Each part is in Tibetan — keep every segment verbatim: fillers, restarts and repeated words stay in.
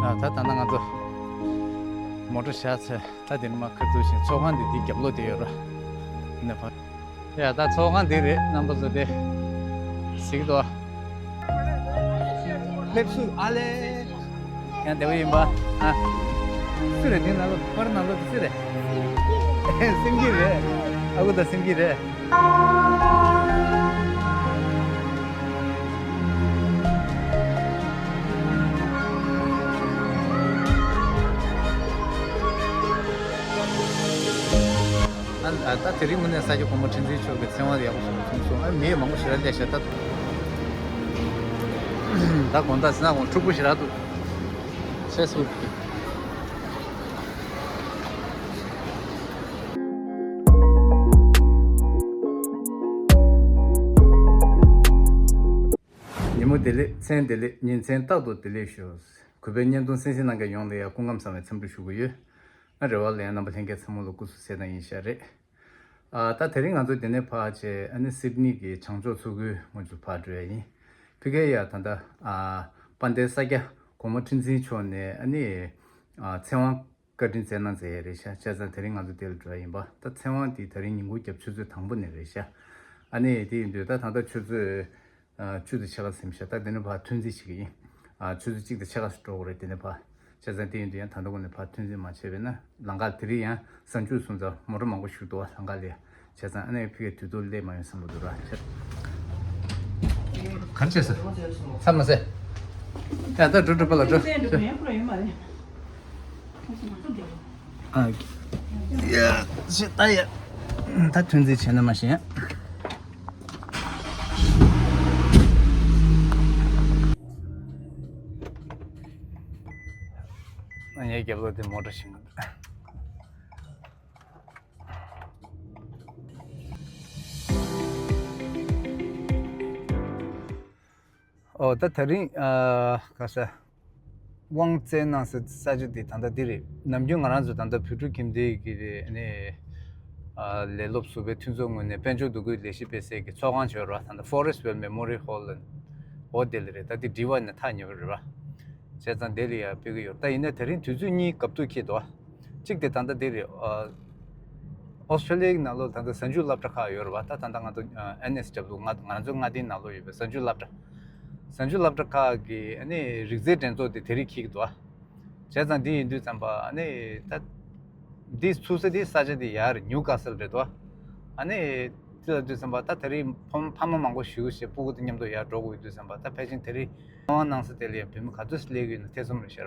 ད་ད་ལྟ་ང་ཚོ་མོ་ཊ་བཞག་ཚེ་ད་དེ་ནི་མ་ཁར་འདུག་ཞིང་ཚོགས་ཁང་འདི་དེའི་རྒྱབ་ལོགས་དེ་ཡོད་ར། ནས་ཕར། ཡ་ད་ཚོགས་ཁང་འདི་རེད། རྣམ་པ་ཚོ་དེ་གཟིགས་དོ། སླེབས་སུ་ཨ་ལེ། ཡང་བདེ་བོ་ཡིན་པ། ཨ། སུ་རེད། དེ་ནང་ལོགས་པར་ནང་ལོགས་དེ་སུ་རེད། སེང་གེ་རེད། ཨ་ཁུ་དང་སེང་གེ་རེད། ཨ་ད་དེ་རིང་དངོས་གནས་ས་སྐྱ་གོང་མ་ཁྲི་འཛིན་མཆོག་གི་ཚེ་དབང་ཡག་པོ་བྱུང་སོང་། ཨ་མི་མང་པོ་ཞེ་དྲག་སླེབས་ཤག་ད་ད་དགོང་དག་ཟིན་ན་དགོང་འཁྲུག་པོ་ཞེ་དྲག་འདུག་ཤེས་སུ། ཉིན་མོ་བདེ་ལེགས། མཚན་བདེ་ལེགས། ཉིན་མཚན་རྟག་ཏུ་བདེ་ལེགས་ཤོག་གུས་པའི་བརྙན་ཐུང་གསན་གཟིགས་གནང་མཁན་ཡོངས་ལ་ཡང་སྐུ་ཁམས་བཟང་བའི་འཚམས་འདྲི་ཞུ་གི་ཡོད། ཨ་རེ་བ་ལ་ཡང་རྣམ་པ་ལྷན་རྒྱས་ཚང་མ་ལ་སྐུ་གཟུགས་གསལ་ཐང་ཡིན་ཤག་རེད། ཨ་ད་དེ་རིང་ང་ཚོ་འདི་ནས་ཕར་བྱས་ཨ་ནི་སིད་ནི་གི་བྱང་ཕྱོགས་མཚོ་ཁུལ་ངོས་སུ་ཕར་འགྲོ་ཡ་ཡིན། ཕ་གིར་ཡ་ད་ལྟ་ཨ་དཔལ་ལྡན་ས་སྐྱ་གོང་མ་ཁྲི་འཛིན་མཆོག་ནས་ཨ་ནི་ཨ་ཚེ་དབང་བཀའ་དྲིན་སྩལ་གནང་མཛད་ཡ་རེད་ཤག་བྱས་ཙང་དེ་རིང་ང་ཚོ་དེ་ལ་འགྲོ་ཡ་ཡིན་པ། ད་ཚེ་དབང་དེ་དེ་རིང་ཉིན་གུང་རྒྱབ་ཆུ་ཚོད་དང་པོ་ནས་རེད་ཤག་ཨ་ནི་དེ་ཡིན་དུས་ད་ད་ལྟ་ཆུ་ཚོད་ཨ་བཅུ་དང་ཕྱེད་ཀ་ཟིན་ཤག་ད་དེ་ནས་ཕར་ཐོན་རྩིས་བྱེད་ཀྱི་ཡིན། ཨ་ཆུ་ཚོད་གཅིག་དང་ཕྱེད་ཀ་ཙམ་འགྲོ་དགོས་རེད། དེ་ནས་ཕར་བྱས་ཙང་དེ་ཡིན་དུས་ཡང་ད་ལྟ་ཁོ་ནས་ཕར་ཐོན་རྩིས་མ་བྱས་པས་ན་ལམ་ཁ་དེ་རིང་ཡང་གཟའ་མཇུག་སོང་ཙང་མོ་ཊ་མང་པོ་ཞིག་འདུག་བ། ལམ་ཁ་ལ་བྱས་ཙང་ཨ་ནི་ཕ་གིར་དུས་ཐོག་སླེབས་མ་ཡོང་བསམ་གྱི་འདུག་ར། ག་རེ་བྱས་སོང་། ཚར་མ་ཟད། ཡ་ད་འགྲོ་འགྲོ་པ་ལ་འགྲོ། ཨ་ཡ་ཞེ་ད་ཡ་ད་ཐོན་རྩིས་བྱས་ན་མ་ཤེས་ཡ། ངའི་རྒྱབ་ལོགས་དེ་མོ་ཊ་ཞིག་འདུག་ཨོ་ད་དེ་རིང་ཨ་ག་ས་དབང་བསྩལ་གནང་ས་ས་ཆ་དེ་ད་ལྟ་འདི་རེད། ནམ་རྒྱུན་ང་རང་ཚོ་ད་ལྟ་བོད་ཕྲུག་ཁྱིམ་སྡེ་གི་ནས་ཨ་ལས་སློབ་ཟུར་པའི་མཐུན་ཚོགས་ངོས་ནས་དཔལ་འབྱོར་འདུ་འགོད་ལས་གཞི་སྤེལ་སའི་གི་ཚོགས་ཁང་བྱས་ར། ད་ལྟ་Forest Well Memorial Hall་ལ་འོ་དེ་ལ་རེད། ད་དེ་འགྲིལ་བ་ནས་ཐག་ཉེ་བ་རེད་པ། བྱས་ཙང་དེ་ལ་ཡ་ཕེབས་ཀྱི་ཡོད། ད་ཡིན་ན་དེ་རིང་དུས་ཚོད་གཉིས་སྐབས་ཐོག་འཁེལ་འདུག་གཅིག་དེ་ད་ལྟ་འདི་རེད། ཨ་ཨོ་སི་ཀྲོ་ལི་ཡའི་ནང་ལོགས་ད་ལྟ་གཟའ་མཇུག་སློབ་གྲྭ་ཁག་ཡོད་རེད་པ། ད་ད་ལྟ་ང་ཚོ་ཨ་ཨེན་ཨེས་ཌབ་ལིའུ་ང་ང་ཚོ་མངའ་སྡེའི་ནང་ལོགས་ཡོད་པའི་གཟའ་མཇུག་སློབ་གྲྭ། གཟའ་མཇུག་སློབ་གྲྭ་ཁག་གི་ཨ་ནི་རིག་རྩལ་འགྲན་ཚོགས་དེ་དེ་རིང་འཁེལ་གྱི་འདུག་ཨ། བྱས་ཙང་འདི་ཡིན་དུས་ཙམ་པ་ཨ་ནི་ད་འདི་ཚུགས་ས་དེ་ས་ཆ་དེ་ཡར་ནིའུ་ཀ་སལ་རེད་འདུག་ཨ། ཨ་ནི་དེ་ལ་དུས་ཙམ་པ་ད་དེ་རིང་ཕ་ཕ་མ་མང་པོ་ཞིག་བྱས་སྤུ་གུ་དང་མཉམ་དུ་ཡར་འགྲོ་དགོས་ཡོད་དུས་ཙམ་པ་ད་ཕལ་ཆེར་དེ་རིང་ཚེ་དབང་གནང་ས་དེ་ལ་ཡང་བོད་མི་ག་ཚོད་སླེབས་ཀྱི་ཡོད་ན་ཐེ་ཚོམ་རེད་ཤག་ར།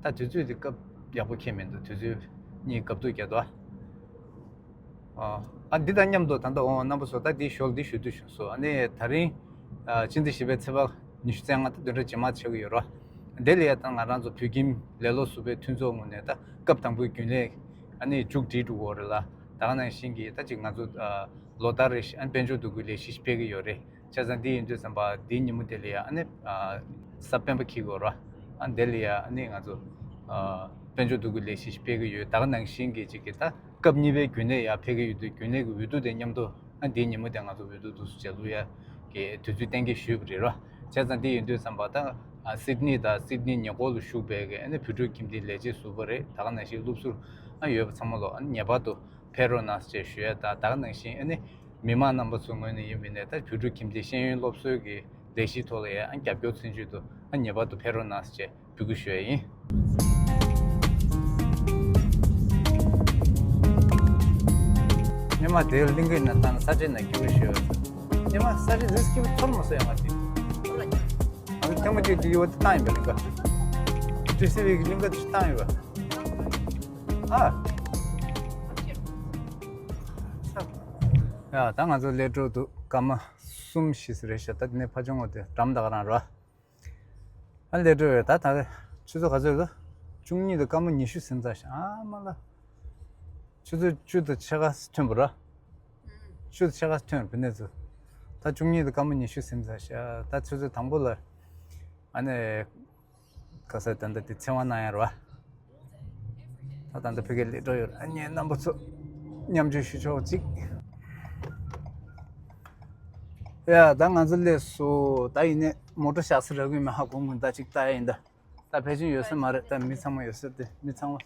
ད་དུས་ཚོད་དེ་སྐབས་ཡག་པོ་འཁེལ་མི་འདུག་དུས་ཚོད་གཉིས་སྐབས་ཐོག་བརྒྱབ་འདུག་ཨ། ཨ་འདི་དང་མཉམ་དུ་ད་ལྟ་འོང་རྣམ་པ་ཚོ་ད་འདི་ཞོར་འདི་ཞུ་འདོད་བྱུང་སོང་། ཨ་ནི་དེ་རིང་ཨ་སྤྱི་ཟླ་བཞི་པའི་ཚེས་པ་ཉི་ཤུ་རྩ་ལྔ་ད་བདུན་ཕྲག་རྗེས་མ་ཆགས་ཀྱི་ཡོད་ར། དེ་ལ་ཡ་ད་ང་རང་ཚོ་བོད་ཁྱིམ་ལས་སློབ་ཟུར་པའི་མཐུན་ཚོགས་ངོས་ནས་ད་སྐབས་དང་པོའི་རྒྱུན་ལས་ཨ་ནི་མཇུག་སྒྲིལ་འགྲོ་གི་ཡོད་རེད་ལ། ད་ག་ནང་བཞིན་གྱི་ད་ཅིག་ང་ཚོ་ཨ་ལོ་ལྟར་རེ་བཞིན་ཨ་དཔལ་འབྱོར་འདུ་འགོད་ལས་གཞི་ཞིག་སྤེལ་གྱི་ཡོད་རེད། བྱས་ཙང་འདི་ཡིན་དུས་ཙམ་པ་འདིའི་ཉིན་མོ་དེ་ལ་ཡ་ཨ་ནི་ཨ་གཟའ་སྤེན་པ་འཁེལ་གྱི་ཡོད་ར། ཨ་འདི་ལ་ཡ་ཨ་ནི་ང་ཚོ་ཨ་དཔལ་འབྱོར་འདུ་འགོད་ལས་གཞི་ཞིག་སྤེལ་གྱི་ཡོད། ད་ག་ནང་བཞིན་གྱི་ཅིག་གི་ད་སྐབས་གཉིས་པའི་རྒྱུན་ལས་ཡར་ཕེབས་ཀྱི་ཡོད་དུས་རྒྱུན་ལས་ཀྱི་འོས་བསྡུ་དེ་མཉམ་དུ་ཨ་འདིའི་ཉིན་མོ་དེ་ང་ཚོ་འོས་བསྡུ་འདུག་སེ་བྱ་ལུགས་ཡ་གི་དུས་ཚོད་གཏན་འཁེལ་ཞུས་པ་རེད་ར། བྱས་ཙང་འདི་ཡིན་དུས་ཙམ་པ་ད་ཨ་སིད་ནི་དང་སིད་ནི་ཉེ་འཁོར་ལ་བཞུགས་པའི་གི་ཨ་ནི་བོད་ཕྲུག་ཁྱིམ་སྡེའི་ལས་བྱེད་ཟུར་པ་རེད། ད་ག་ནང་བཞིན་སློབ་ཟུར་ཨ་ཡོད་པ་ཚང་མ་ལོ་ཨ་ནི་ངེས་པར་དུ་ཕེབས་རོགས་གནང་ཟེར་ཞུ་ཡ་དང་། ད་ག་ནང་བཞིན་ཨ་ནི་མི་མང་རྣམ་པ་ཚོའི་ངོས་ནས་ཡིན་པ་ཡིན་ནའི་ད་བོད་ཕྲུག་ཁྱིམ་སྡེའི་ཤེས་ཡོན་སློབ་གསོའི་གི་ལས་གཞིའི་ཐོག་ལ་ཡང་རྒྱབ་སྐྱོར་མཚོན་ཆེད་དུ་ཨ་ངེས་པར་དུ་ཕེབས་རོགས་གནང་ཟེར་འབོད་སྐུལ་ཞུ་ཡ་ཡིན། སྔོན་མ་དེའི་གླིང་གའི་ནང་བཏང་ས་ཆའི་ནང་སྐྱིད་པོ་ཞུ་ཡ། སྔོན་མ་ས་ཆ་འདི་སྐྱིད་པོ་ཚོར་མ་སོང་ཡ་མ་དེ། ཨ་ནི་ཐེངས་མ་གཅིག་དེ་ཡོད་བཏང་ཡིན་པ་གླིང་ག་ཊི་སི་ཝི་གི་གླིང་ག་དེ་བཏང་ཡོད་པ། ཨ། ཡ་ད་ང་ཚོ་སླེབས་འགྲོ་འདུག་སྐར་མ་གསུམ་བཞི་ཙམ་རེད་ཤག་ད་དེ་ནས་ཕར་ཕྱོགས་ངོས་དེ་འགྲམ་ད་ག་རང་རེད་བ། ཨ་སླེབས་འགྲོ་ཡོད། ད་ད་ཆུ་ཚོད་ག་ཚོད་རེད། བཅུ་གཉིས་དང་སྐར་མ་ཉི་ཤུ་ཟིན་ཚར་ཤག་ཨ་མ་ལ། ཆུ་ཚོད་བཅུ་དང་ཕྱེད་ཀ་ཐོན་པ་རེད། བཅུ་དང་ཕྱེད་ཀ་ཐོན་པ་ནས་ཚུར། ད་བཅུ་གཉིས་དང་སྐར་མ་ཉི་ཤུ་ཟིན་ཚར་ཤག་ད་ཆུ་ཚོད་དང་པོ་ལ་ཨ་ནི་ག་ས་ད་ལྟ་དེ་ཚེ་དབང་གནང་ཡ་རེད་བ། ད་ད་ལྟ་ཕ་གིར་སླེབས་འགྲོ་ཡོད་རེད། ཨ་ནི་རྣམ་པ་ཚོ་མཉམ་སྤྱོད་ཞུ་ཆོག་ཅིག་ཡ་ད་ང་ཚོ་སླེབས་སོང་། ད་ཡིན་ནའི་མོ་ཊ་བཞག་ས་རག་གི་མེད། ཧ་གོ་མི་འདུག་ཅིག་ལྟ་ཡ་ཡིན་ད། ད་ཕལ་ཆེར་ཡོད་ས་མ་རེད། ད་མི་ཚང་མ་ཡོད་ས་དེ། མི་ཚང་མ།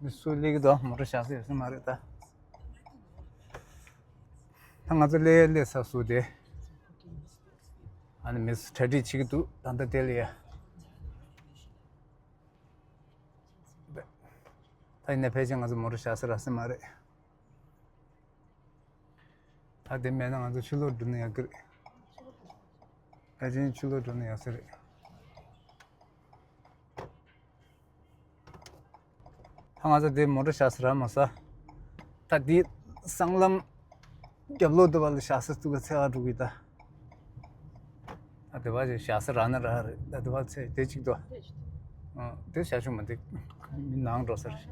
མི་སུ་སླེབས་ཀྱི་འདུག་མོ་ཊ་བཞག་ས་ཡོད་ས་མ་རེད་ད། ད་ང་ཚོ་སླེབས་སླེབས་ས་ཟུར་དེ། ཨ་ནི་མི་སུ་གྲ་སྒྲིག་བྱེད་ཀྱི་འདུག་ད་ལྟ་དེ་ལ་ཡ། ད་ཡིན་ན་ཕལ་ཆེར་ང་ཚོ་མོ་ཊ་བཞག་ས་རག་ས་མ་རེད། ད་དེ་མེད་ན་ང་ཚོ་ཕྱི་ལོགས་འགྲོ་ན་ཡག་གི་རེད། ཕལ་ཆེར་ཕྱི་ལོགས་འགྲོ་ན་ཡག་ས་རེད། ད་ང་ཚོ་དེ་མོ་ཊ་བཞག་ས་རག་མ་སོང་། ད་དེ་སྲང་ལམ་རྒྱབ་ལོགས་དེ་བ་ལ་བཞག་ས་ཐུག་ག་འཚོལ་ག་འགྲོ་གི་ད། ད་དེ་བ་ཞིག་བཞག་ས་རག་ན་རག་རེད། ད་དེ་བ་ཚེ་དེ་གཅིག་ཏུ། ཨ་དེ་བཞག་ཆོག་མི་འདུག་མི་ནང་འགྲོ་ས་རེད།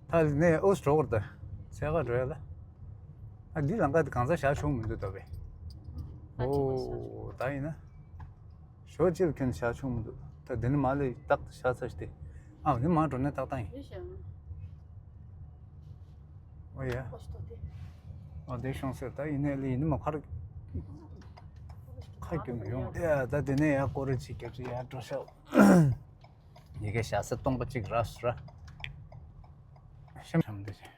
ད་ནས་ཨོ་སི་འགྲོ་དགོས་རེད་ད། འཚོལ་ག་འགྲོ་ཡ་ལ། ཨ་འདི་ལམ་ཁ་དེ་གང་ས་བཞག་ཆོག་མི་འདུག་ད་བས། ཨོ་ད་ཡིན་ན། ཞོ་ཅིལ་ཁྱོན་བཞག་ཆོག་མི་འདུག་ད་འདི་ནི་མ་ལས་ཏག་ཏག་བཞག་ཚར་ཤི་སྟེ། ཨ་འདི་མ་འགྲོ་ནས་ཏག་ཏག་ཡིན། ཨོ་ཡ། ཨོ་དེ་ཤོང་ཟེར་ད་ཡིན་ནས་ལས་ཡིན་ནི་མ་ཁར། ཁ་སྐྱོན་ཡོང་ཡ་ད་དེ་ནས་ཡ་སྐོར་ར་ཅིག་རྒྱབ་ཅིག་ཡ་འགྲོ་ཤག་ཡི་གེ་བཞག་ས་སྟོང་པ་ཅིག་རག་སོང་ར། ཤམ་ཤམ་འདི་ཅིག་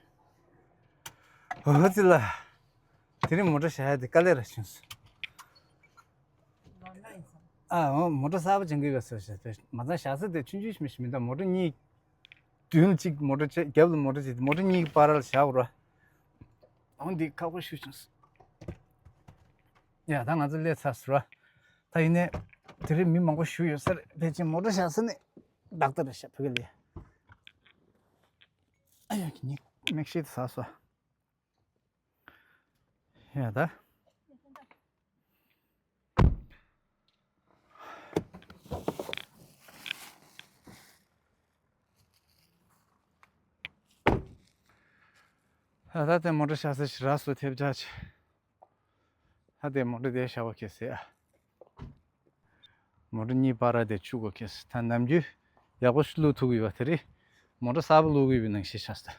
ཨོ་ཙི་ལ། དེ་རིང་མོ་ཊ་བཞག་ཡ་དེ་དཀའ་ལས་ར་བྱུང་སོང་། ཨ་འོ་མོ་ཊ་གསར་པ་ཅན་གྱི་ཡོད་པ་བཟོ་བྱས་ཏེ་མ་ཚང་བཞག་ས་དེ་ཆུང་ཆུང་ཞིག་མི་ཞིག་མི་འདུག་མོ་ཊ་གཉིས། མདུན་གཅིག་མོ་ཊ་བྱས་རྒྱབ་ལ་མོ་ཊ་བྱས་མོ་ཊ་གཉིས་ཀྱི་བར་ལ་བཞག་ར། འོ་འདི་ཁག་པོ་ཞུ་བྱུང་། ཡ་ད་ང་ཚོ་སླེབས་ཚར་སོང་ར། ད་ཡིན་ནས་དེ་རིང་མི་མང་པོ་ཞུ་ཡོད་ས་རེད། ཕལ་ཆེར་མོ་ཊ་བཞག་ས་ནི་ཏག་ཏག་རེད་ཤག་བོད་སྐད་ལ། ཨ་ཡ་ཁྱི་ཉིག་མིག་ཤེལ་ཟ་སོང་། ཡ་ད། ད་ལྟ་དེ་མོ་ཊ་བཞག་ས་ཞིག་རག་སོང་། ཐེབས་ཆག་ཆེ། ད་དེ་མོ་ཊ་དེ་བཞག་པ་ཁེལ་སོང་ཡ། མོ་ཊ་གཉིས་བར་དེ་ཆུ་གོ་ཁེལ་སོང་། ད་ནམ་རྒྱུན་ཡག་པོ་ཞིག་བླུག་ཐུབ་ཀྱི་ཡོད་པ། དེ་རིང་མོ་ཊ་གསར་པ་བླུག་གི་ཡོད་པའི་ནང་བཞིན་ཆགས་སོང་།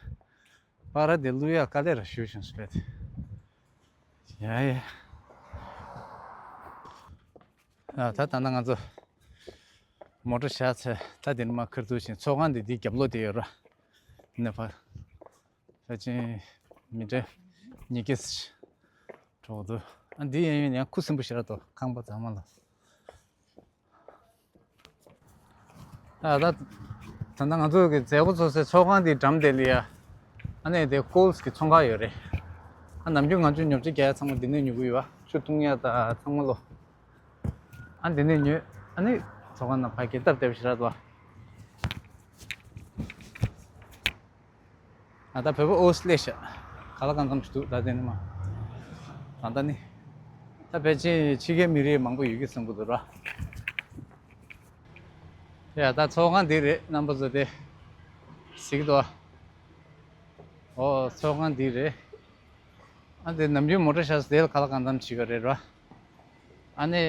བར་དེ་བླུག་ཡག་དཀའ་ལས་ར་ཞེ་པོ་བྱུང་སོང་བས། ཡ་ཡ། ཨ་ད་ད་ལྟ་ང་ཚོ་མོ་ཊ་བཞག་ཚར། ད་དེ་ནས་མར་ཁ་ཐུག་ཕྱིན། ཚོགས་ཁང་དེ་འདིའི་རྒྱབ་ལོགས་དེ་ཡོད་ར། ནས་ཕར། ཕལ་ཆེར་མི་གྲངས་ཉིས་བརྒྱ་འགྲོ་གི་འདུག་ཨ་འདི་ཡིན་ཡང་ཁུ་སིམ་པོ་ཞེ་དྲག་འདུག་ཁང་པ་ཚང་མ་ལ། ད་ད་ད་ལྟ་ང་ཚོ་གི་མཛད་སྒོ་ཚོགས་སའི་ཚོགས་ཁང་དེའི་འགྲམ་དེ་ལ་ཡ། ཨ་ནི་དེ་ཀོལ་སི་གི་ཚོང་ཁང་ཡོད་རེད། ཨ་ནམ་རྒྱུན་ང་ཚོས་ཉོ་ཆ་རྒྱག་ཡ་ཚང་མ་འདི་ནས་ཉོ་གི་ཡོད་པ། ཆུ་འཐུང་ཡ་ད་ཚང་མ་ལོ། ཨ་འདི་ནས་ཉོས། ཨ་ནི་ཚོགས་ཁང་ནང་ཕ་གི་སྟབས་བདེ་པོ་ཞེ་དྲག་འདུག་ཨ་ད་བོད་པ་ཨོ་སི་ལེ་ཤ་ག་ལ་གང་འཚམ་ཞིག་འདུག་ད་དེ་ནི་མ། ད་ལྟ་ནི། ད་ཕལ་ཆེར་ཕྱི་རྒྱལ་མི་རིགས་མང་པོ་ཡོད་ཀྱི་བསམ་གྱི་འདུག་ར། ཡ་ད་ཚོགས་ཁང་འདི་རེད། རྣམ་པ་ཚོ་དེ་གཟིགས་དང་། ཨོ་ཚོགས་ཁང་འདི་རེད། ཨ་དེ་ནམ་རྒྱུན་མོ་ཊ་བཞག་ས་དེ་ལ་ག་ལ་གང་འཚམ་བྱེད་ཀྱི་རེད་ར། ཨ་ནི་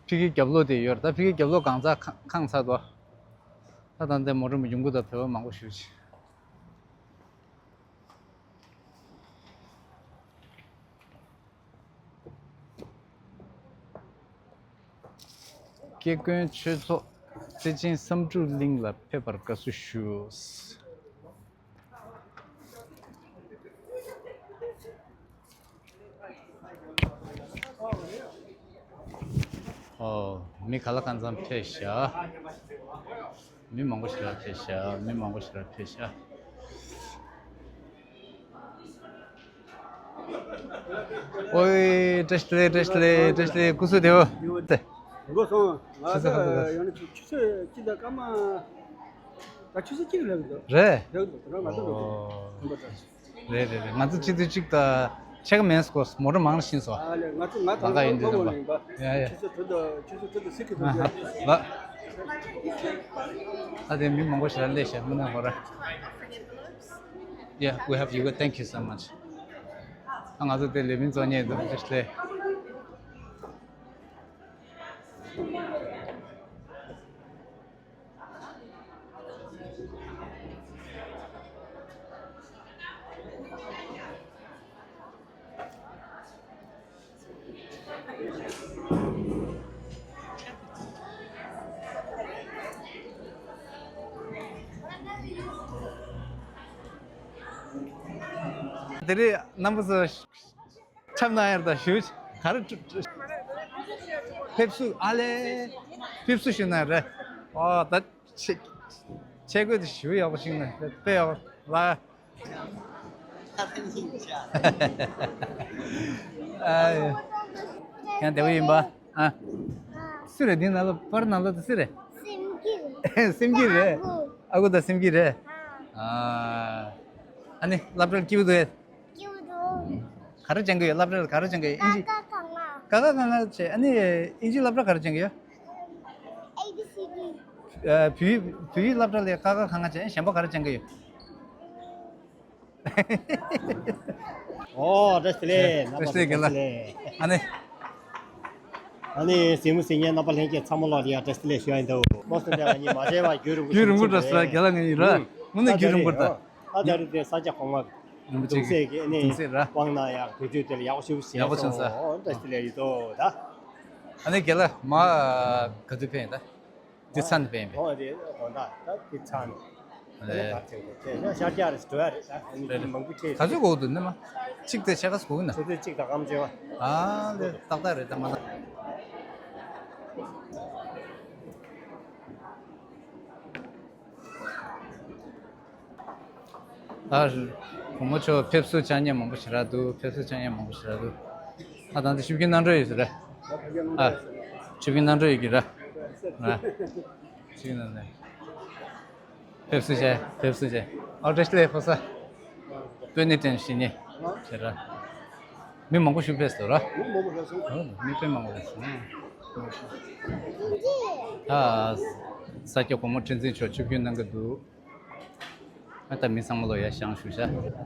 ཕ་གིའི་རྒྱབ་ལོགས་དེ་ཡོད་རེད། ད་ཕ་གིའི་རྒྱབ་ལོགས་གང་ཚ་ཁང་ཚ་དོ། ད་ད་འདི་མོ་ཊ་མ་ཡོང་གི་ད་བོད་པ་མང་པོ་ཞིག་ཅིག་སྐྱེ་དགོན་ཆོས་ཚོགས་བརྩེ་ཆེན་བསམ་འགྲུབ་གླིང་ལ་ཕེབས་པར་དགའ་བསུ་ཞུ། ཨོ། མི་ག་ལ་གང་འཚམ་ཕེབས་ཤག་མི་མང་པོ་ཞིག་ར་ཕེབས་ཤག་མི་མང་པོ་ཞིག་ར་ཕེབས་ཤག་ཨོའི། བཀྲ་ཤིས་བདེ་ལེགས། བཀྲ་ཤིས་བདེ་ལེགས། བཀྲ་ཤིས་བདེ་ལེགས། སྐུ་གཟུགས་བདེ་པོ། འགོ་སོང་། ང་ཚོ་ཡང་ན་ཆུ་ཚོད་གཅིག་དང་སྐར་མ། ད་ཆུ་ཚོད་གཅིག་ལས་འདུག་རེད། ལས་འདུག་ད་ང་ཚོ་འགྲོ་འགྲོ། རེད་རེད་རེད། ང་ཚོ་ཆུ་ཚོད་གཅིག་དང་ཕྱེད་ཀ་མིན་སྐོར་མོ་ཊ་མང་ལ་ཕྱིན་སོང་། ཨ་ལས། ང་ཚོ་ང་ལམ་ཁ་ཡིན་དུས་ཙམ་པ། ཡ་ཡ། ཆུ་ཚོད་དྲུག་དང་ཆུ་ཚོད་དྲུག་དང་སེ་ཀེན་ཙམ། ཨ་ཧ། ལགས། ད་དེ་མི་མང་པོ་ཞིག་ལ་སླེབས་ཤག་མི་ནག་ཧོ་ར། Yeah, we have you. Thank you so much. ཨ་ང་ཚོ་དེ་ལས་མི་ཚོ་ཉེ་འདུག་ཅི་ལས། དེ་རིང་རྣམ་པ་ཚོ་འཁྲབ་གནང་ཡར་ད་ཞུ། ག་རེ་ཕེབས་བསུ་ཨ་ལེ། ཕེབས་བསུ་ཞུ་ན་རེད། ཨོ་ད་ཆེ་ཆེ་དགོས་དེ་ཞུ་ཡག་པོ་ཞིག་ན་དཔེ་ཡག་པོ་ལ། ཨ་ཡ། ཡང་བདེ་པོ་ཡིན་པ། ཨ། སུ་རེད་འདི་ནང་ལ་པར་ནང་ལ་དུ་སུ་རེད། སེམས་སྐྱིད། སེམས་སྐྱིད་རེད། ཨ་ཁུ། ཨ་ཁུ་དང་སེམས་སྐྱིད་རེད། ཨ། ཨ་ནི་སློབ་གྲྭར་སྐྱིད་པོ་འདུག་ཨེ། སྐྱིད་པོ་འདུག་ག་རེ་སྦྱང་གི་ཡོད། སློབ་གྲྭ་ལ་ག་རེ་སྦྱང་གི་ཡོད། ཨིན་ཇི། ཀ་ཁ་ག་ང་། ཀ་ཁ་ག་ང་བྱས། ཨ་ནི་ཨིན་ཇི་སློབ་གྲྭ་ག་རེ་སྦྱང་གི་ཡོད། ཨེ་བི་སི་ཌི། ཨ། བོད་ཡིག་བོད་ཡིག་སློབ་གྲྭ་ལ་ཀ་ཁ་ག་ང་བྱས། གཞན་པ་ག་རེ་སྦྱང་གི་ཡོད། ཨོ། བཀྲ་ཤིས་བདེ་ལེགས། བཀྲ་ཤིས་བདེ་ལེགས། རྣམ་པ་ཚོ་བཀྲ་ཤིས་བདེ་ལེགས། ཨ་ནི། ཨ་ནི་གཟིགས་མོ་གཟིགས་མཁན་རྣམ་པ་ལྷན་རྒྱས་ཚང་མ་ལོག་ལ་ཡ་བཀྲ་ཤིས་བདེ་ལེགས་ཞུ་ཡ་ཡིན་འདུག་མོ་སུ་འདྲ་ང་གཉིས་མ་བྱས་པ་རྒྱུན་རིང་པོ་རྒྱུན་རིང་པོ་འདྲ་ཟེར་རྒན་ལགས་ང་གཉིས་ར། དངོས་གནས་རྒྱུན་རིང་པོ་འདྲ། ཨ་ད་རེས་དེ་ས་སྐྱ་གོང་མ་རིན་པོ་ཆེ་གདུང་སྲས་ཀྱིས་ཨ་ནི་གདུང་སྲས་ར་དབང་གནང་ཡག་དུས་ཚོད་དེ་ལ་ཡག་པོ་ཞེ་པོ་ཞིག་ཡག་པོ་བྱུང་ས། ཨོ་བཀྲ་ཤིས་བདེ་ལེགས་ཡིན་འདུག་ད། ཨ་ནི་རྒན་ལགས་མ་ག་དུས་ཕེབས་ཡིན་ད། འདི་ཚར་ནས་ཕེབས་ཡིན་པས། ཨོ་དེ་དགོང་དག་ད་འདི་ཚར་ནས། ཨ་ལས། ད་ལྟ་ཚེ་འདི་ཚེ་ཡང་ཤར་རྒྱག་རེད་འགྲོ་ཡ་རེད། ད་ཨ་ནི་རེད་རེད། མང་པོ་ཁྲིད། ག་ཚོད་འགོར་འདུག་ནི་མ། གཅིག་དང་ཕྱེད་ཀ་ཙམ་འགོར་གི་ན། ཆུ་ཚོད་གཅིག་དང་སྐར་མ་བཅོ་ལྔ། ཨ་ལས་ཏག་ཏག་རེད་ད་མ་ན། ད་གོང་མ་མཆོག་ཕེབས་བསུ་བཅར་མཁན་མང་པོ་ཞེ་དྲག་འདུག་ཕེབས་བསུ་བཅར་མཁན་མང་པོ་ཞེ་དྲག་འདུག་ཨ་ད་འདི་ཆིབས་བསྒྱུར་གནང་གྲོས་ཡོད་ས་རེད། ཨ་ཆིབས་བསྒྱུར་གནང་གྲོས་ཡོད་ཀྱི་རེད། ཨ་ཆིབས་བསྒྱུར་གནང་གྲོས། ཕེབས་བསུ་བྱས། ཕེབས་བསུ་བྱས། ཨ་བཀྲ་ཤིས་བདེ་ལེགས་ཕོ་གསར། སྤོས་སྣེ་སྟེང་ཞིག་ནས་ཞེ་དྲག་མི་མང་པོ་ཞིག་ཕེབས་སོང་ར། མི་མང་པོ་ཕེབས་སོང་། ཨོ་མི་དཔེ་མང་པོ་ཕེབས་སོང་། ད་ས་སྐྱ་གོང་མ་ཁྲི་འཛིན་མཆོག་ཆིབས་བསྒྱུར་གནང་གི་འདུག་ཨ་ད་མི་ཚང་མ་ལོག་ཡར་བཞེངས་བཞུགས་ཤག་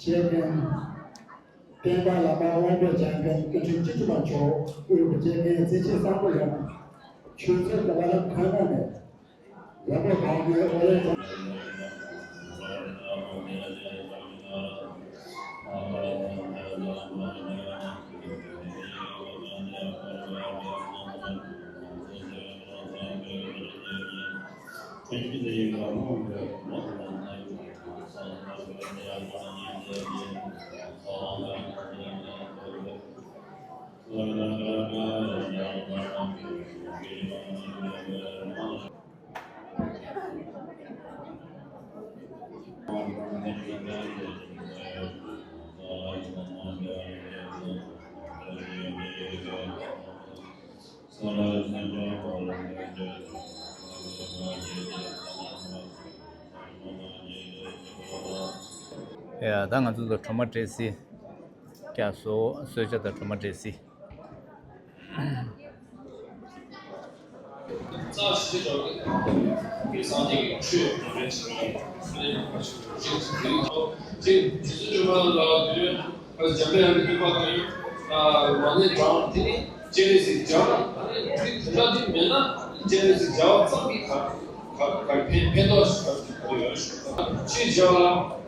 བཅས་མཁན། བསྟན་པ་བླ་མ་དབང་པོ་བཅས་མཁན་སྐུ་ཕྲེང་བཅུ་དྲུག་པ་མཆོག་དབུས་པ་བཅས་མཁན་མཛད་རྗེས་བཟང་པོ་ཡོད། ཆོས་ཚོགས་ཀྱི་བླ་སློབ་ཁོ་ན་ནས་ཡག་པོ་གང་གི་ཨོ་ལེ་ཚང་། ཡ། ད་ང་ཚོ་ཚོ་གྲོ་མ་འབྲས་སིལ་རྒྱག་སོ། གསོལ་ཇ་དང་གྲོ་མ་འབྲས་སིལ། འཇམ་དབྱངས་ཀྱི་སྤྲུལ་པ་དང་ཡུལ་མ་ནས་དྲངས་དེ་ནི་སྤྱན་རས་གཟིགས་མཇལ་བ་ཨ་ནི་དེ་འདྲ་དེ་མེད་ན་སྤྱན་རས་གཟིགས་མཇལ་བ་ཙམ་གྱིས་ག་ག་ག་ཕན་ཕན་ཐོགས་ཤིག་ག་ག་ཡོད་ཤོག་ཅེས་བྱ་བ་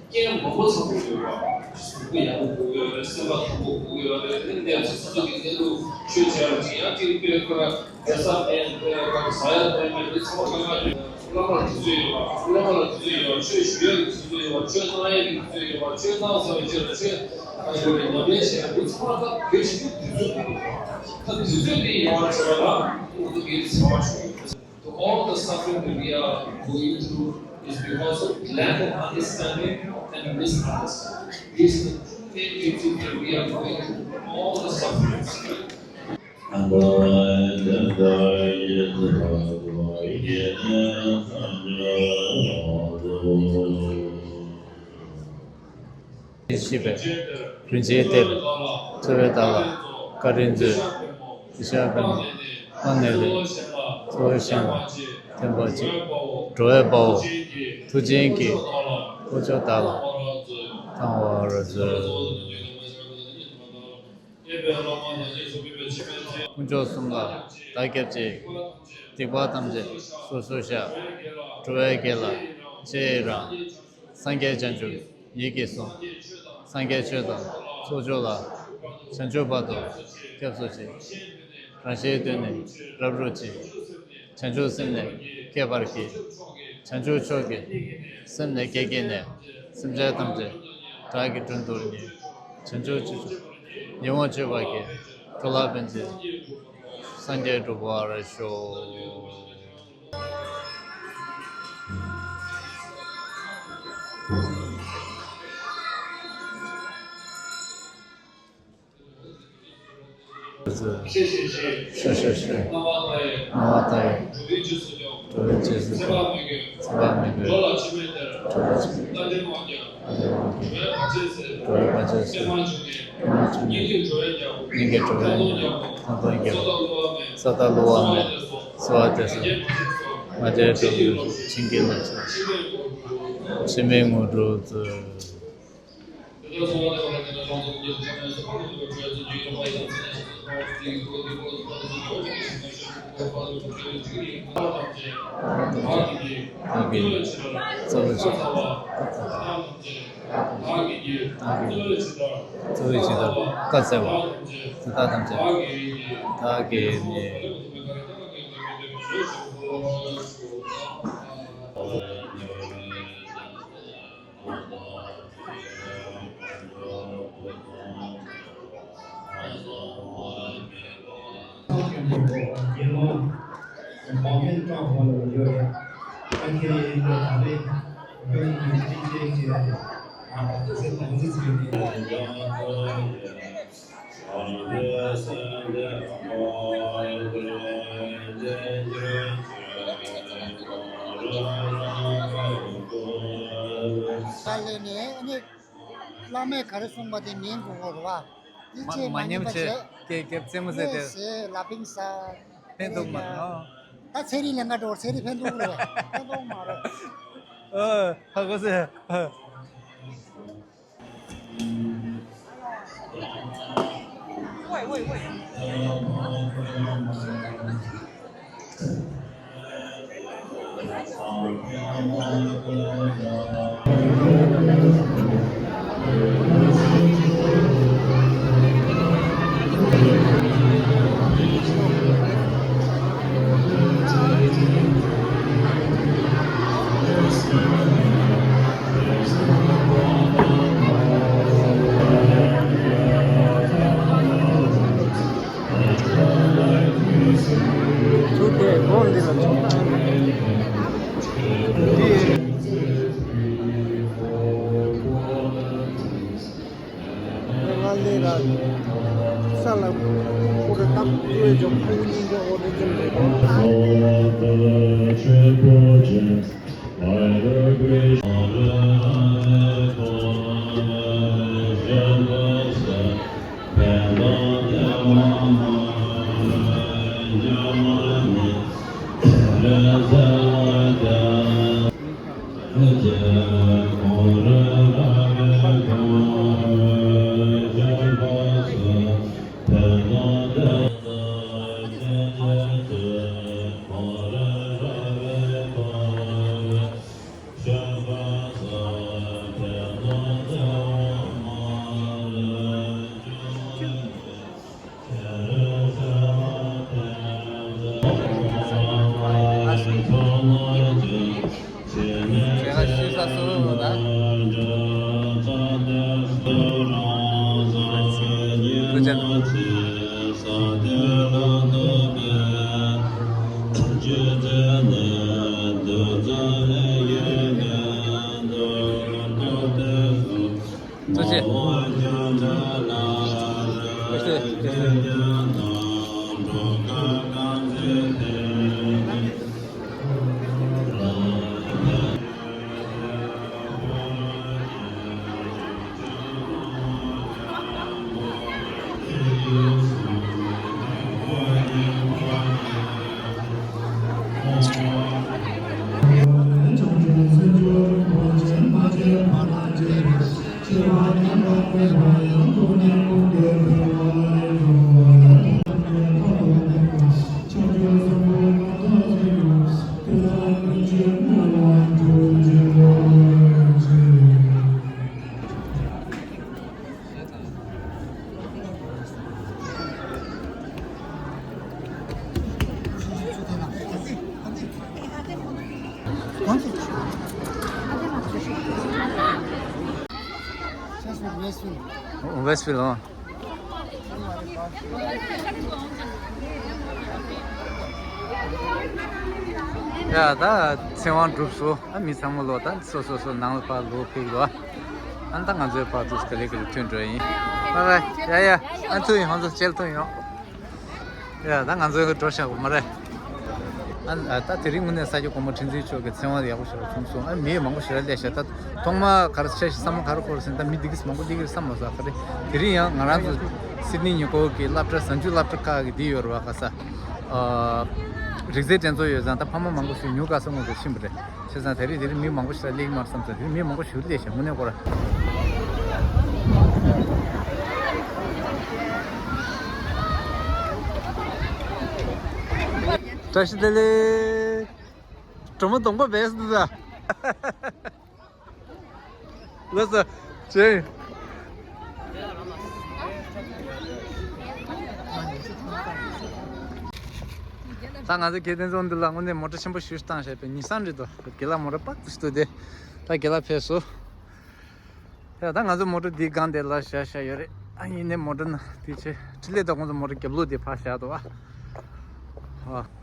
རྐྱེན་མང་པོ་ཚང་པོ་ཡོད་པ། གཟུགས་པོ་ཡག་པོ་དགོས་ཀྱི་ཡོད་རེད། སེམས་པ་ཐང་པོ་དགོས་ཀྱི་ཡོད་རེད། དེ་ནས་སོ་སོ་གི་གནས་ལུགས་ཆོས་བྱ་བ་ཅིག་ཡང་ཅིག་དཔེ་ཁོ་ར་བསྡད་ས་མེད་དཔེ་ཁོ་ར་ཟ་ཡ་འཐུང་ཡ་མེད་དེ་ཚང་མ་དཀའ་ངལ་ཡོད། བླ་མ་ལ་དུས་ཚོད་ཡོད་པ། བླ་མ་ལ་དུས་ཚོད་ཡོད་པ། ཆོས་ཞུ་ཡ་གི་དུས་ཚོད་ཡོད་པ། ཆོས་གནང་ཡ་གི་དུས་ཚོད་ཡོད་པ། ཆོས་གནང་ཚར་བའི་རྗེས་ལ་ཆོས་ཨ་ཡོད་པའི་ཉམས་ལེན་བྱེད་ཡ་འདི་ཚང་མ་ད་བོད་ཞི་བདེ་དུས་ཚོད་དགོས་ཀྱི་འདུག་ད་དུས་ཚོད་འདི་ཡོང་བ་བྱེད་པ་ལ་ཨུ་ཐུག་གི་ཚེ་བ་བྱུང་ཡོད། All the suffering that we are going through is because of lack of understanding and misunderstanding. This is the true main reason that we are going through all the sufferings. ཤེས་པས། རིན་ཆེན་གཏེར། འཚོ་བའི་བདག་ལ། བཀའ་དྲིན་མཛོད། གཞི་བཞག་པདྨ། སྔགས་ནས་ལེན། གཙོ་བོ་གཞན་ལ། བརྟེན་པ་གཅིག་འགྲོ་བའི་དཔའ་བོ། མཐུ་ཆེན་གྱིས། དཀོན་མཆོག་བདག་ལ། བཏང་བར་མཛོད། དཀོན་མཆོག་གསུམ་ལ་བདག་སྐྱབས་མཆི། སྡིག་པ་ཐམས་ཅད་སོ་སོར་བཤགས། འགྲོ་བའི་དགེ་ལ་རྗེས་ཡི་རང་། སངས་རྒྱས་བྱང་ཆུབ་ཡིད་ཀྱིས་བཟུང་། སངས་རྒྱས་ཆོས་དང་ཚོགས་མཆོག་ལ། བྱང་ཆུབ་བར་དུ་སྐྱབས་སུ་མཆི། རང་གཞན་དོན་ནི་རབ་བསྒྲུབ་ཕྱིར། བྱང་ཆུབ་སེམས་ནི་བསྐྱེད་པར་བགྱི། བྱང་ཆུབ་མཆོག་གི་སེམས་ནི་བསྐྱེད་བགྱིས་ནས། སེམས་ཅན་ཐམས་ཅད་བདག་གིས་མགྲོན་དུ་གཉེར། བྱང་ཆུབ་སྤྱོད་ཡིད་འོང་སྤྱོད་པར་བགྱི། འགྲོ་ལ་ཕན་ཕྱིར་སངས་རྒྱས་འགྲུབ་པར་ཤོག་ཤེས་ཤེས་ཤེས། ཤེས་ཤེས་ཤེས། སྣང་བ་མཐའ་ཡས། སྣང་བ་མཐའ་ཡས། འགྲོ་བའི་རྗེས་སུ་སྐྱོང་། འགྲོ་བའི་རྗེས་སུ་སྐྱོང་། ཚེ་དཔག་མེད་ཀྱི། ཚེ་དཔག་མེད་ཀྱི། འགྲོ་ལ་ཕྱི་མའི་གཏེར། འགྲོ་ལ་ཕྱི་མའི། ལྟ་འདྲེན་དབང་རྒྱལ། ལྟ་འདྲེན་དབང་རྒྱལ། འགྲོ་བའི་བར་ཆད་སེལ། འགྲོ་བའི་བར་ཆད་སེལ། པདྨ་འབྱུང་གནས། པདྨ་འབྱུང་གནས། སྙིང་གི་འགྲོ་བའི་རྒྱལ་པོ། སྙིང་གི་འགྲོ་བའི་རྒྱལ་པོ། ཐང་སྟོང་རྒྱལ་པོ། སྲོག་བདག་བསླུ་བ་མེད། སྲོག་བདག་བསླུ་བ་མེད། གསོལ་བ་འདེབས་སོ། ང་རྒྱལ་གྲོགས་ཀྱི་བྱིན་གྱིས་བརླབ་ཤོག་ཕྱི་མའི་དངོས་གྲུབ་སྩོལ། བདག་གིས་གཙོ་བོ་བྱས། བདག་གིས་གཙོ་བོ་བྱས་པར་བཀའ་སྩལ་པ། དེ་དག་ཐམས་ཅད་བདག་གིས་ནི། ས་ལས་ནས་ཨ་ནི། བླ་མས་ག་རེ་གསུངས་པ་དེ་ཉན་དགོས་ཀྱི་རེད་བ། འདི་ཅེས་མ་མ་ཉན་ཉན་པ་བྱས། བྱས། སྐད་སྐད་རྩེད་མོ་ཟེར་ཏེ། ངས་ཟེར་ལ་ཕིང་ས། ཕན་ཐོགས་མ་རེད། ཨ། ད་ཚེ་རིང་ལས་ཀ་འགྲོ་ཚེ་རིང་ཕན་ཐོགས་རེད། ཕན་ཐོགས་མ་རེད། ཨ། ཧ་གོ་སོང་། ཚུར་དེ་སྒོ་འདི་ལ་ཚུར་བཏང་ནས། འདི། ང་ལས་ར་ས་ལ་ཁོ་ར་ཏག་ཏུ་འཇོག་ཁུག་གཉིས་འཇོག་འོ་དེ་ཙམ་རེད་དོ། Westfield, ཨོ། ཡ་ད་ཚེ་དབང་གྲུབ་སོང་། ཨ་མི་ཚང་མ་ལོ་ད་སོ་སོ་སོ་ནང་ལ་ཕར་ལོག་ཕེབས་ལོ། ཨ་ད་ང་ཚོའི་བར་དུ་ག་ལེ་ག་ལེ་ཐོན་འགྲོ་ཡིན། ཨ་ཡ་ཡ། ཨ་ཐུག་ཡིན། ཧང་ཚོ་ཅེལ་ཐུག་ཡོང་། ཡ་ད་ང་ཚོའི་འགྲོ་བཞག་པ་མ་རེད། ཨ་ད་དེ་རིང་དངོས་གནས་ས་སྐྱ་གོང་མ་ཁྲི་འཛིན་མཆོག་གི་ཚེ་དབང་ཡག་པོ་ཞེ་དྲག་བྱུང་སོང་། ཨ་མི་མང་པོ་ཞེ་དྲག་སླེབས་ཤག་ད་ཐོག་མ་ག་རེ་བྱས་ཤག་བསམ་བློ་ག་རེ་འཁོར་ཟིན། ད་མི་འདི་གིས་མང་པོ་སླེབས་ཀྱི་རེད་བསམ་མ་སོང་། ག་རེ་དེ་རིང་ཡང་ང་རང་ཚོ་སིད་ནི་ཉི་ཧོང་གི་སློབ་གྲྭ་གཟའ་མཇུག་སློབ་གྲྭ་ཁག་གི་འདི་ཡོད་རེད་བ། ག་ས་ཨ་རིག་རྩལ་འགྲན་ཚོགས་ཡོད་ཙང་ད་ཕ་མ་མང་པོ་ཞིག་ཉུ་ག་ས་ངོས་སུ་ཕྱིན་པ་རེད། བྱས་ཙང་དེ་རིང་དེ་རིང་མི་མང་པོ་ཞིག་སླེབས་ཀྱི་མ་རེད་བསམ་ཙང་། དེ་རིང་མི་མང་པོ་ཞིག་སླེབས་ཤག་དངོས་གནས་ཁོ་རང་། བཀྲ་ཤིས་བདེ་ལེགས། གྲོ་མོ་སྡོང་པོ་བས་འདུག་ད། ལགས་སོ། ཅེ། ད་ང་ཚོ་སྐལ་ལྡན་རྫོང་འདི་ལ་དངོས་གནས་མོ་ཊ་ཆེན་པོ་ཞིག་བཏང་བཞག་པའི་ཉི་ཤུ་རེད་འདུག་དགེ་ལགས་མོ་ཊ་པག་ཏུ་ཞིག་འདུག་སྟེ། ད་དགེ་ལགས་ཕེབས་སོང་། ཡ་ད་ང་ཚོ་མོ་ཊ་འདིའི་སྒང་དེ་ལ་བཞག་བཞག་ཡོད་རེད། ཨ་ཡིན་ནའི་མོ་ཊ་ན་དེ་ཆེ་ཁྲི་ལས་ད་ཁོང་ཚོ་མོ་ཊ་རྒྱབ་ལོགས་དེ་ཕར་བཞག་འདུག་ཨ། ཨ།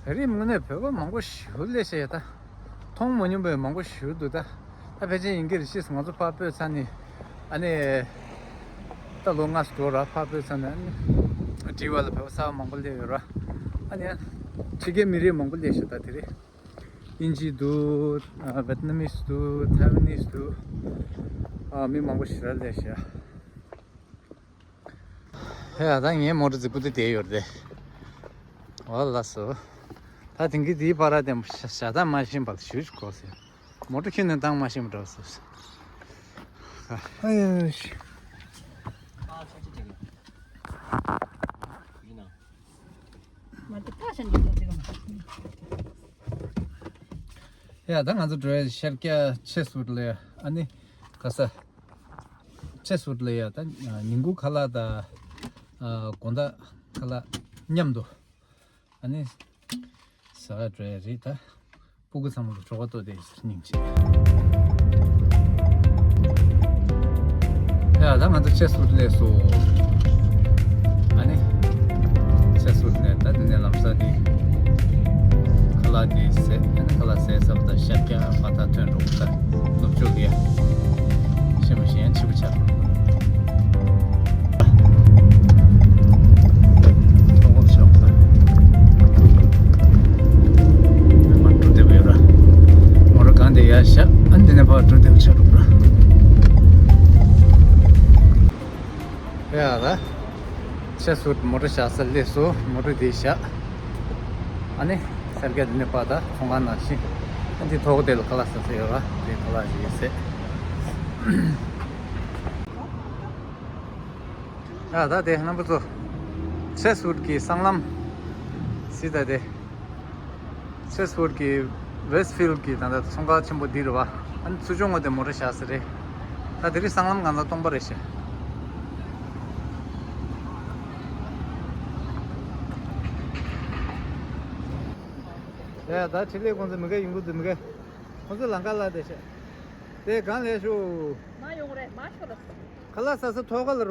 ད་རེས་དངོས་གནས་བོད་པ་མང་པོ་ཞེ་པོ་སླེབས་ཤག་ཡ་ད། མཐོང་མ་མྱོང་པའི་མང་པོ་ཞེ་པོ་འདུག་ད། ད་ཕལ་ཆེར་ཡིན་གྱི་རེད། ཤེས་སོང་། ང་ཚོ་ཕར་སྤོས་ཚར་ནས། ཨ་ནི། ད་ལོ་ལྔ་ཙམ་འགྲོ་ར་ཕར་སྤོས་ཚར་ནས། ཨ་ནི། བྲིས་པ་ལ་བོད་པ་གསར་པ་མང་པོ་སླེབས་ཡོད་ར། ཨ་ནི། ཕྱི་རྒྱལ་མི་རིགས་མང་པོ་སླེབས་ཤག་ད་དེ་རེད། དབྱིན་ཇི་འདུག་ཨ་ཝེད་ནམ་མིས་འདུག་ཐའེ་ཝན་ནིས་འདུག་ཨ་མི་མང་པོ་ཞེ་དྲག་སླེབས་ཤག་ཧེ་ཡ་ད་ངའི་མོ་ཊ་རྫིག་པོ་དེ་བསྡད་ཡོད་རེད། འོ་ལགས་སོ། ད་དེང་གི་དེའི་བར་དེ་ཞག་ཐག་མ་ཤེས་པར་ཞུ་གོ་ཟེར། མོ་ཊ་ཁྱོན་ནས་བཏང་མ་ཤེས་པ་འདྲ་བ་ཟེར། ཨ་ཡ། མ་དེ་ཕ་ཤན་གྱི་ཚོ་དེ་ག་མ། ཡ་ད་ང་ཚོ་འགྲོ་ཡ་ཤར་རྒྱག་ཆེ་སུད་ལ་ཡ། ཨ་ནི་ག་ས་ཆེ་སུད་ལ་ཡ། ད་ཉིན་གུང་ཁ་ལག་དང་དགོང་དག་ཁ་ལག་མཉམ་དུ། ཨ་ནི་ཟ་ག་འགྲོ་ཡ་རེད་ད། སྤུ་གུ་ཚང་མ་ལ་གྲོད་ཁོག་ལྟོགས་བསྡད་ཡོད་ཟེར་སྙིང་རྗེ། ཡ་ད་ང་ཚོ་ཆེ་སུད་ལ་སླེབས་སོང་། ཨ་ནི་ཆེ་སུད་ནས་ད་འདི་ནས་ལམ་སང་འདི་ཁ་ལག་འདི་ཟས། ཨ་ནི་ཁ་ལག་ཟས་ཚར་བ་དང་ཤར་རྒྱག་བར་ཐག་ཐོན་འགྲོ་གི་ད། ནུབ་ཕྱོགས་ཀྱི་ཤེས་མ་ཤེས་ཡང་ཕྱི་པོ་ཆགས་འགྲོ། ཐོག་ཤོག་ད། མ་འགྲོ་བདེ་བོ་ཡོད་ར། མོ་ར་གང་དེ་ཡར་བཞག་ཨ་འདི་ནས་ཕར་འགྲོ་བདེ་བོ་ཆགས་འགྲོ་ར། ཡ་ལ། ཆེ་སུད་མོ་ཊ་བཞག་ས་སླེབས་སོང་། མོ་ཊ་འདི་བཞག་ཨ་ནི་ཤར་རྒྱག་འདི་ནས་ཕར་ད་ཚོང་ཁང་ནང་ཕྱིན། ཨ་འདི་ཐོག་དེ་ལ་ཁ་ལག་ཟ་ས་ཡོད་ར། དེ་ཁ་ལག་ཞིག་ཟས། ཡ་ད་དེ་རྣམ་པ་ཚོ། ཆེ་སུད་ཀྱི་སྲང་ལམ་སྲིད་ད་དེ། ཆེ་སུད་ཀྱི་ཝེ་སི་ཕིལ་གྱི་ད་ལྟ་ཚོང་ཁང་ཆེན་པོ་འདི་རེད་བ། ཨ་ནི་ཚུར་ཕྱོགས་ངོས་དེ་མོ་ཊ་བཞག་ས་རེད། ད་དེ་རིང་སྲང་ལམ་གང་ཚང་སྟོང་པ་རེད་ཤག་ཡ་ད་འཕྲིན་ལས་ཁོང་ཚོ་མི་དགའ་ཡོང་གི་འདུག་མི་དགའ། ཁོང་ཚོ་ལམ་ཁ་ལ་བསྡད་ཤག་དེ་གང་ལས་ཤོག་མ་ཡོང་རེད། མ་ཤོག་ལ། ཁ་ལག་ཟ་ས་ཐོག་ཁ་ལ་རེད་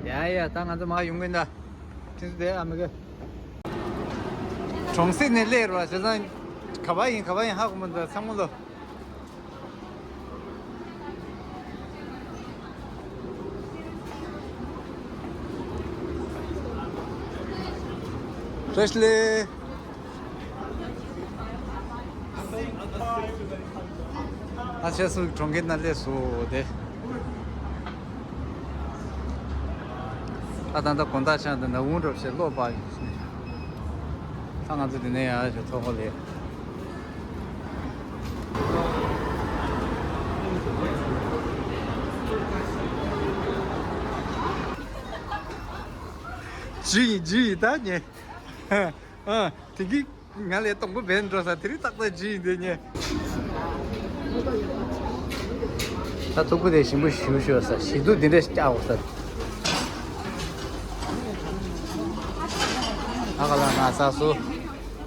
བ། ཡ་ཡ་ད་ང་ཚོ་མར་ཡོང་གི་ཡིན་ད། ཁྱེད་ཚོ་བསྡད་ཨ་མི་དགའ། གྲོང་གསེབ་ནས་སླེབས་རེད་བ། བྱས་ཙང་ག་པར་ཡིན་ག་པར་ཡིན་ཧ་གོ་མི་འདུག་ཚང་མ་ལོ། བཀྲ་ཤིས་བདེ་ལེགས། ཨ་ཆེ་སུད་གྲོང་ཁྱེར་ནང་སླེབས་སོང་སྟེ། ཨ་ད་ལྟ་དགོང་དག་ཆགས་འདུག་ནག་ཁུང་འགྲོ་བྱས་གློག་སྤར་ཡོང་། ད་ང་ཚོ་འདི་ནས་ཡར་ཞོག་ཐོག་ཁ་ལ། ཇི་ཡིན་ཇི་ཡིན་ད་ཉེ། ཨ། དེ་གི་ང་ལས་དང་པོ་བན་འགྲོ་ས་དེ་རིང་ཏག་ཏག་ཇི་ཡིན་དེ་ཉེ། ད་ཐུག་པོ་དེ་ཞིམ་པོ་ཞུ་ཞུ་ས་ཞི་དུ་དེ་འདྲས་སྐྱག་འོ་ས། ཨ་ག་ལ་ང་ས་སུ།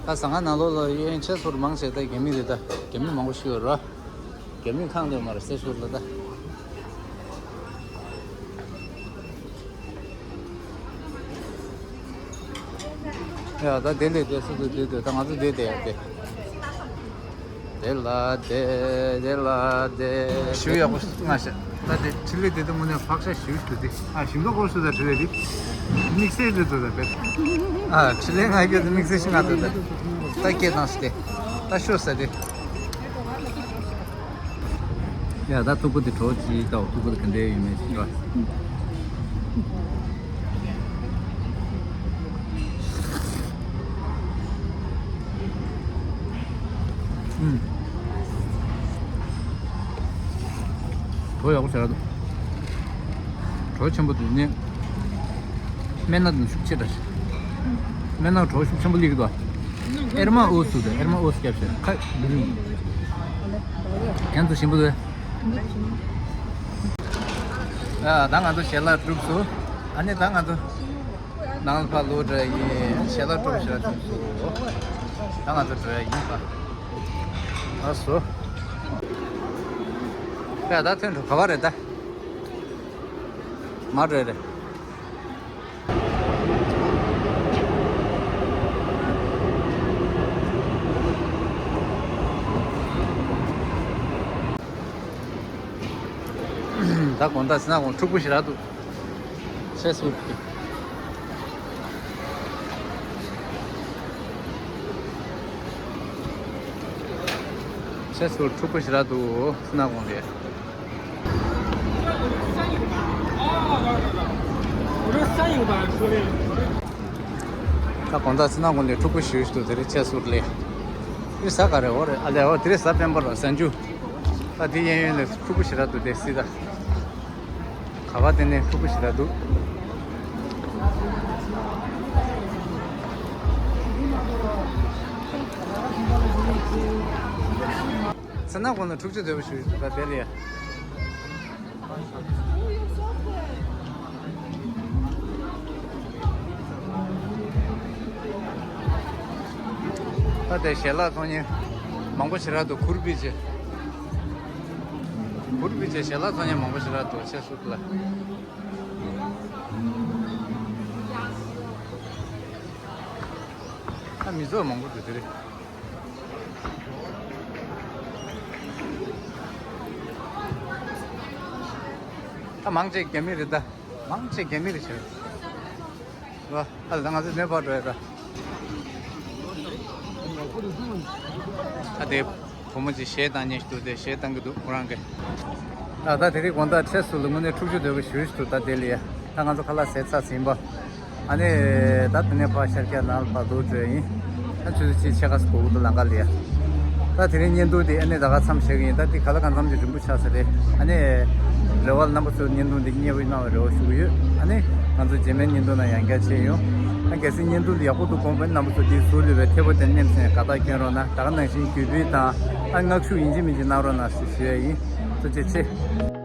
ད་ཟ་ཁང་ནང་ལོགས་ལ་གཡས་གཡོན་ཆེ་སུ་རུ་མང་ཆེ་ད་རྒྱ་མི་རེད། ད་རྒྱ་མི་མང་པོ་ཞིག་ཡོད་ར། རྒྱ་མི་ཁང་ལས་མ་རེད་ཟེར་ཞུ་ལ་ད། ཡ་ད་དེ་ལས་དེ་སུ་དེ་དེ་དེ་ད་ང་ཚོ་དེ་དེ་ཡ་དེ། དེ་ལ་དེ་དེ་ལ་དེ་ཞུ་ཡག་པོ་ང་ཤ། ད་དེ་ཁྲི་ལེ་དེ་དེ་དངོས་གནས་ཕག་ཤ་ཞུ་ཞུ་དེ། ཨ་ཞིང་ཏོག་སྐོར་ཞུ་ད་ཁྲི་ལེ་དེ། དམིགས་བསལ་དེ་ཚོ་ད་དེ། ཨ་ཁྲི་ལེ་ང་རྒྱལ་དེ་དམིགས་བསལ་ཞིག་ང་ད་དེ། ད་སྐད་བཏང་ཞིག་དེ། ད་ཤོ་ས་དེ། ཡ་ད་ཐུག་པོ་དེ་གྲོགས་ཅིག་ལྟ་འོ། ཐུག་པོ་དེ་ག་འདྲའི་ཡོད་མེད་ཅིག་ར། ཨུམ། གྲོགས་ཡག་པོ་ཟེར་ར་འདུག་གྲོགས་ཆེན་པོ་འདུག་ནི། སྨན་སྣ་དང་ཤུགས་ཆེ་འདྲ་ཞིག་སྨན་སྣ་གྲོགས་ཤུགས་ཆེན་པོ་སླེབས་ཀྱི་འདུག་ཨེར་མ་ཨོ་སུ་དང་ཨེར་མ་ཨོ་སུ་རྒྱབ་ཤག་ཁ་འདི་རིང་། ཁྱེད་ཚོ་ཞིམ་པོ་འདུག་ཨ་ད་ང་ཚོ་ཞལ་ལག་གྲུབ་སོང་། ཨ་ནི་ད་ང་ཚོ་ནང་ལ་ཕར་ལོག་འགྲོ་ཡ་ཡིན། ཞལ་ལག་གྲུབ་ཞལ་ལག་གྲུབ་སོང་། ད་ང་ཚོ་འགྲོ་ཡ་ཡིན་པ། ཨ་སོ། ད་ད་ཐོན་འགྲོ་ག་བ་རེད་ད། མ་འགྲོ་ཡ་རེད། ད་དགོང་དག་སི་ན་དགོང་འཁྲུག་པོ་ཞེ་དྲག་འདུག་ཆེ་སུ་ཆེ་སུ་འཁྲུག་པོ་ཞེ་དྲག་འདུག་སི་ན་དགོང་ལ། ད་དགོང་དག་སི་ན་དགོང་ལ་འཁྲུག་པོ་ཞེ་པོ་ཞིག་འདུག་དེ་རིང་ཆེ་སུ་ལ། འདི་ཟ་ག་རེ་འོ་རེད། ཨ་ལས་འོ་དེ་རིང་ཟ་སྤེན་པ་ར་ཟ་འཇུ། ད་དེ་གཡས་གཡོན་ལ་འཁྲུག་པོ་ཞེ་དྲག་འདུག་དེ་སྲིད་ད། ག་བ་དེ་ནས་འཁྲུག་པོ་ཞེ་དྲག་འདུག་ཚེ་ན་ཁོང་ལ་འཁྲུག་ཆ་དོད་པོ་ཞུ་ད་དེ་ལ་ཡ། ད་དེ་ཞལ་ལག་འཚོང་མཁན་མང་པོ་ཞེ་དྲག་འདུག་གུར་ཕུབ་བྱས། གུར་ཕུབ་བྱས་ཞལ་ལག་འཚོང་མཁན་མང་པོ་ཞེ་དྲག་འདུག་ཆེ་སུ་ལ། ད་མི་ཚོགས་མང་པོ་འདུག་དེ་རེད། ད་མང་ཆེ་རྒྱ་མི་རེད་ད། མང་ཆེ་རྒྱ་མི་རེད་ཤག་ཨ་ལ་ང་ཚོ་ནེ་པཱལ་འགྲོ་ཡ་ད། ད་དེ་བུ་མོ་ཅིག་གཞས་བཏང་མཁན་ཞིག་འདུག་དེ་གཞས་བཏང་གི་འདུག་ཁོ་རང་གིས། ད་ད་དེ་རིང་དགོང་དག་ཁྲེ་སུ་ལ་དངོས་གནས་འཁྲུག་ཆ་དོད་པོ་ཞེ་པོ་ཞིག་འདུག་ད་དེ་ལ་ཡ། ད་ང་ཚོ་ཁ་ལག་ཟས་ཚར་ཟིན་པ། ཨ་ནི་ད་དེ་ནས་ཕར་ཤར་རྒྱག་ནང་ལ་བར་དུ་འགྲོ་ཡ་ཡིན། ད་ཆུ་ཚོད་གཅིག་ཕྱེད་ཀ་ཙམ་འགོར་གི་འདུག་ལམ་ཁ་ལ་ཡ། ད་དེ་རིང་བརྙན་ཐུང་དེ་ཨ་ནི་ད་ག་མཚམས་བཞག་གི་ཡིན། ད་དེ་ག་ལ་གང་འཚམ་ཅིག་རིང་པོ་ཆགས་ས་རེད། ཨ་ནི་རེ་བ་ལ་རྣམ་པ་ཚོས་བརྙན་ཐུང་འདི་མཉེས་པོ་གནང་བའི་རེ་བ་ཞུ་གི་ཡོད། ཨ་ནི་ང་ཚོ་རྗེས་མའི་བརྙན་ཐུང་ནང་ཡང་བསྐྱར་མཇལ་ཡོང་། ཨ་གལ་སྲིད་བརྙན་ཐུང་འདི་ཡག་པོ་འདུག་དགོངས་པ་ན་རྣམ་པ་ཚོ་འདི་ཟུར་ལ་ཡོད་པའི་ཐེ་བོ་དེ་མནན་ནས་དགའ་རྟགས་སྐྱོན་རོགས་གནང་། ད་ག་ནང་བཞིན་བརྒྱུད་སྤེལ་དང་ཨ་མངགས་ཞུ་ཡིན་གཅིག་མིན་གཅིག་གནང་རོགས་གནང་ཞེས་ཞུ་ཡ་ཡིན། ཐུགས་རྗེ་ཆེ།